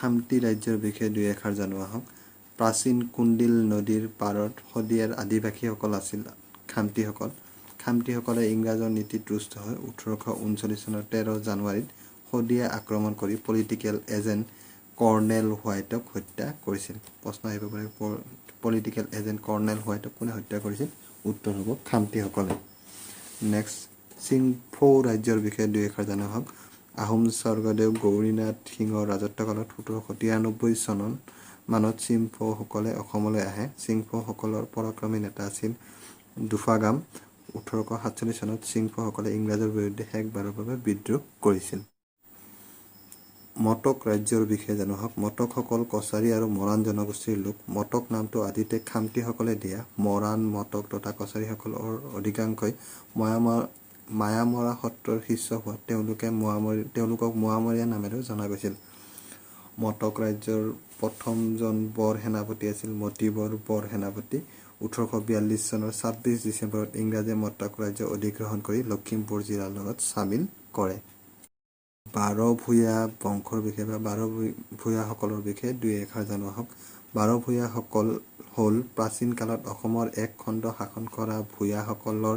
খামটি ৰাজ্যৰ বিষয়ে দুই এষাৰ জানো আহক। প্ৰাচীন কুণ্ডিল নদীৰ পাৰত শদিয়াৰ আদিবাসীসকল আছিল খামটিসকল। খামটিসকলে ইংৰাজৰ নীতিত ৰুষ্ট হৈ 1839 চনৰ 13 জানুৱাৰীত শদিয়া আক্ৰমণ কৰি পলিটিকেল এজেণ্ট কৰ্ণেল হোৱাইটক হত্যা কৰিছিল। প্ৰশ্ন আহিব পাৰে, পলিটিকেল এজেণ্ট কৰ্ণেল হোৱাইটক কোনে হত্যা কৰিছিল? উত্তৰ হ'ব খামটিসকলে। নেক্সট, চিংফৌ ৰাজ্যৰ বিষয়ে দুই এষাৰ জানো আহক। আহোম স্বৰ্গদেউ গৌৰীনাথ সিংহৰ ৰাজত্বকালত 1793 চনত মানত চিংফৌসকলে অসমলৈ আহে। চিংফৌসকলৰ পৰাক্ৰমী নেতা আছিল দুফাগাম। 1847 চনত চিংফৌসকলে ইংৰাজৰ বিৰুদ্ধে শেষবাৰৰ বাবে বিদ্ৰোহ কৰিছিল। মটক ৰাজ্যৰ বিষয়ে জানো আহক। মটকসকল কছাৰী আৰু মৰাণ জনগোষ্ঠীৰ লোক। মটক নামটো আদিতে খামটিসকলে দিয়া। মৰাণ, মটক তথা কছাৰীসকলৰ অধিকাংশই মায়ামৰা সত্ৰৰ শিষ্য হোৱাত তেওঁলোকক মোৱামৰীয়া নামেৰেও জনা গৈছিল। মটক ৰাজ্যৰ প্ৰথমজন বৰ সেনাপতি আছিল মতিবৰ বৰ সেনাপতি। 1842 চনৰ 26 ডিচেম্বৰত ইংৰাজে মটক ৰাজ্য অধিগ্ৰহণ কৰি লখিমপুৰ জিলাৰ লগত চামিল কৰে। বাৰভূঞা বংশৰ বিষয়ে বা বাৰভূঞাসকলৰ বিষয়ে দুই এষাৰ জানো আহক। বাৰভূঞাসকল হ'ল প্ৰাচীন কালত অসমৰ এক খণ্ড শাসন কৰা ভূঞাসকলৰ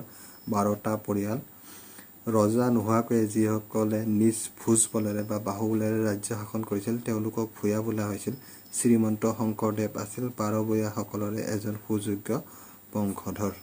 12টা পৰিয়াল। ৰজা নোহোৱাকৈয়ে যিসকলে নিজ ভুজবলেৰে বা বাহুবলেৰে ৰাজ্য শাসন কৰিছিল, তেওঁলোকক ভূঞা বোলা হৈছিল। শ্ৰীমন্ত শংকৰদেৱ আছিল বাৰভূঞাসকলৰে এজন সুযোগ্য বংশধৰ।